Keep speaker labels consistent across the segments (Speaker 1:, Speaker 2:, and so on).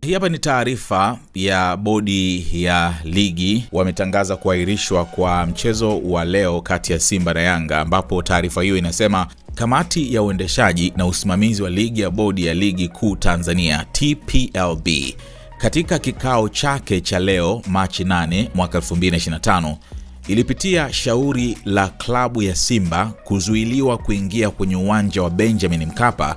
Speaker 1: Hii hapa ni taarifa ya bodi ya ligi. Wametangaza kuahirishwa kwa mchezo wa leo kati ya Simba na Yanga, ambapo taarifa hiyo inasema kamati ya uendeshaji na usimamizi wa ligi ya bodi ya ligi kuu Tanzania TPLB katika kikao chake cha leo Machi 8 mwaka 2025 ilipitia shauri la klabu ya Simba kuzuiliwa kuingia kwenye uwanja wa Benjamin Mkapa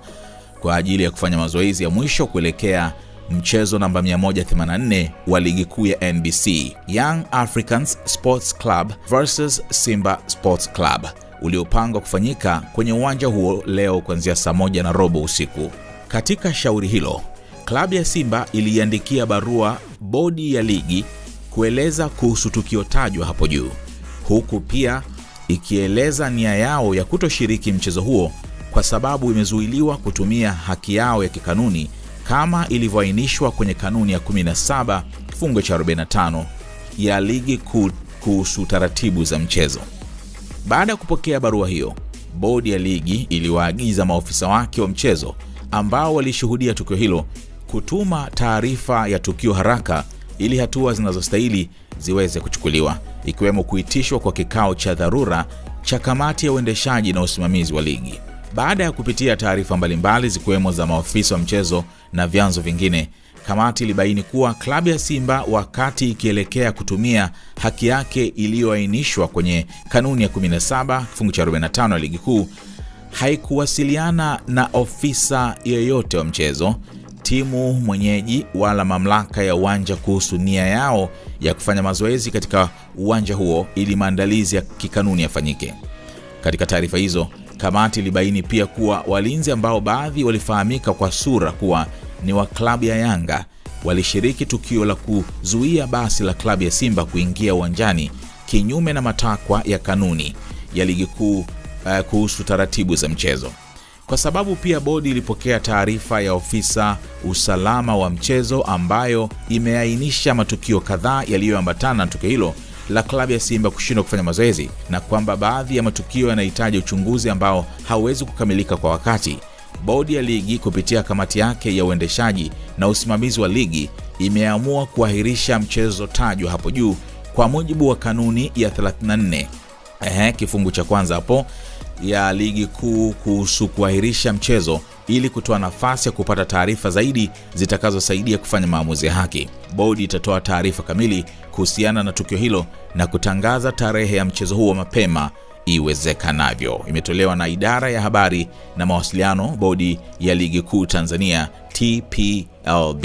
Speaker 1: kwa ajili ya kufanya mazoezi ya mwisho kuelekea mchezo namba 184 wa ligi kuu ya NBC, Young Africans Sports Club versus Simba Sports Club, uliopangwa kufanyika kwenye uwanja huo leo kuanzia saa 1:15 usiku. Katika shauri hilo, klabu ya Simba iliandikia barua bodi ya ligi kueleza kuhusu tukio tajwa hapo juu, huku pia ikieleza nia yao ya kutoshiriki mchezo huo kwa sababu imezuiliwa kutumia haki yao ya kikanuni kama ilivyoainishwa kwenye kanuni ya 17 kifungu cha 45 ya ligi kuu kuhusu taratibu za mchezo. Baada ya kupokea barua hiyo, bodi ya ligi iliwaagiza maofisa wake wa mchezo ambao walishuhudia tukio hilo kutuma taarifa ya tukio haraka ili hatua zinazostahili ziweze kuchukuliwa, ikiwemo kuitishwa kwa kikao cha dharura cha kamati ya uendeshaji na usimamizi wa ligi. Baada ya kupitia taarifa mbalimbali zikiwemo za maofisa wa mchezo na vyanzo vingine, kamati ilibaini kuwa klabu ya Simba wakati ikielekea kutumia haki yake iliyoainishwa kwenye kanuni ya 17 kifungu cha 45 ya ligi kuu haikuwasiliana na ofisa yeyote wa mchezo, timu mwenyeji wala mamlaka ya uwanja kuhusu nia yao ya kufanya mazoezi katika uwanja huo ili maandalizi ya kikanuni yafanyike. Katika taarifa hizo, kamati ilibaini pia kuwa walinzi ambao baadhi walifahamika kwa sura kuwa ni wa klabu ya Yanga walishiriki tukio la kuzuia basi la klabu ya Simba kuingia uwanjani kinyume na matakwa ya kanuni ya ligi kuu kuhusu taratibu za mchezo. Kwa sababu pia bodi ilipokea taarifa ya ofisa usalama wa mchezo ambayo imeainisha matukio kadhaa yaliyoambatana na tukio hilo la klabu ya Simba kushindwa kufanya mazoezi na kwamba baadhi ya matukio yanahitaji uchunguzi ambao hauwezi kukamilika kwa wakati. Bodi ya ligi kupitia kamati yake ya uendeshaji na usimamizi wa ligi imeamua kuahirisha mchezo tajwa hapo juu kwa mujibu wa kanuni ya 34 kifungu cha kwanza hapo ya ligi kuu kuhusu kuahirisha mchezo ili kutoa nafasi ya kupata taarifa zaidi zitakazosaidia kufanya maamuzi ya haki. Bodi itatoa taarifa kamili kuhusiana na tukio hilo na kutangaza tarehe ya mchezo huo mapema iwezekanavyo. Imetolewa na Idara ya Habari na Mawasiliano, Bodi ya Ligi Kuu Tanzania TPLB.